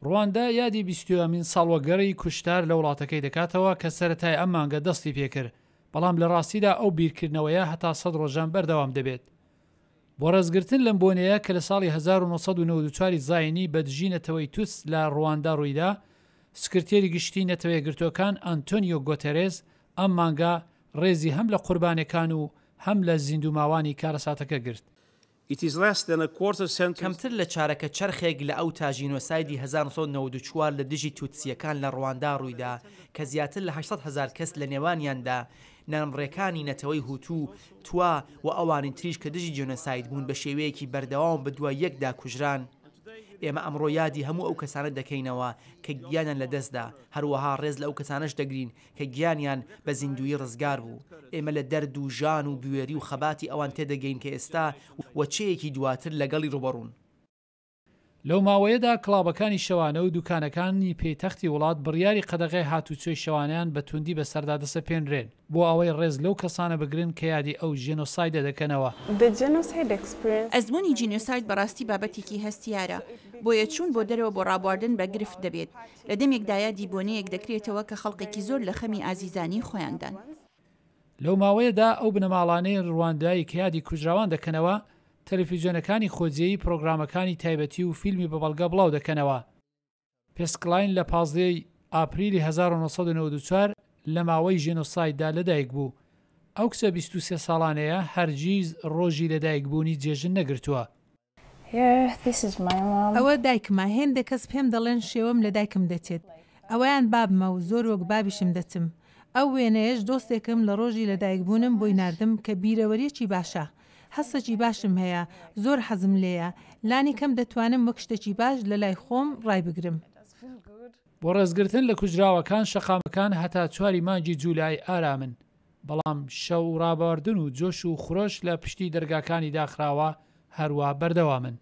ڕواندا یادی بیستویەمین ساڵوەگەڕی کوشتار لە وڵاتەکەی دەکاتەوە کە سەرەتای ئەم مانگە دەستی پێکرد، بەڵام لە ڕاستیدا ئەو بیرکردنەوەیە هەتا سەد ڕۆژان بەردەوام دەبێت. بۆ ڕێزگرتن لەم بۆنەیە کە لە ساڵی 1994 ی زاینی بە دژی نەتەوەی توتس لە ڕواندا ڕوویدا، سکرتێری گشتیی نەتەوەیەکگرتووەکان ئەنتۆنیۆ گۆتێرێس ئەم مانگە ڕێزی هەم لە قوربانێکان و هەم لە زیندووماوانی کارەساتەکە گرت. کەمتر لە چارەکە چەرخێک لە ئەوتا ژینۆسایدی 1994 لە دژی توتسییەکان لە ڕواندا ڕوویدا کە زیاتر لە 800 هەزار کەس لە نێوانیاندا نەرمڕێکانی نەتەوەی هوتو، توا، و ئەوانی تریش کە دژی جینۆساید بوون بە شێوەیەکی بەردەوام و بەدوای یەکدا کوژران. ئێمە ئەمڕۆ یادی هەموو ئەو کەسانە دەکەینەوە کە گیانیان لەدەستدا، هەروەها ڕێز لە ئەو کەسانەش دەگرین کە گیانیان بە زیندوویی ڕزگار بوو. ئێمە لە دەرد و ژان و بوێری و خەباتی ئەوان تێدەگەین کە ئێستا و وەچەیەکی دواتر لەگەڵی ڕووبەڕوون. لەو ماوەیەدا کڵابەکانی شەوانە و دوکانەکانی پێیتەختی وڵات بڕیاری قەدەغەی هاتوچۆی شەوانەیان بە توندی بەسەردا دەسەپێنرێن بۆ ئەوەی ڕێز لەو کەسانە بگرن کە یادی ئەو ژێنۆسایدە دەکەنەوە. ئەزموونی جینۆساید بەڕاستی بابەتێکی هەستیارە، بۆیە چوون بۆ دەرەوە بۆ ڕابواردن بە گرفت دەبێت، لە دەمێکدا یادی بۆنەیەک دەکرێتەوە کە خەڵکێکی زۆر لە خەمی ئازیزانی خۆیاندان. لەو ماوەیەدا ئەو بنەماڵانەی ڕواندایی کە یادی کوژراوان دەکەنەوە، تەلەفیزیۆنەکانی خۆجێیی پرۆگرامەکانی تایبەتی و فیلمی بە بەڵگە بڵاو دەکەنەوە. پێسکلاین لە 15 ی ئاپریلی 1994 لە ماوەی ژێنۆسایددا لەدایک بوو. ئەو کچە 23 ساڵانەیە هەرگیز ڕۆژی لەدایکبوونی جێژن نەگرتووە. ئەوە دایکمە، هێندێک کەس پێم دەڵێن شێوەم لە دایکم دەچێت، ئەوەیان بابمە و زۆر وەک بابیشم دەچم. ئەو وێنەیەش دۆستێکم لە ڕۆژی لەدایکبوونم بۆی ناردم کە بیرەوەرییەکی باشە. هەستێکی باشم هەیە، زۆر حەزم لێیە. لانی کەم دەتوانم وەک شتێکی باش لە لای خۆم ڕایبگرم. بۆ ڕێزگرتن لە کوژراوەکان شەقامەکان هەتا چواری مانگی جولای ئارامن، بەڵام شەو ڕابواردن و جۆش و خرۆش لە پشتی دەرگاکانی داخراوە هەروا بەردەوامن.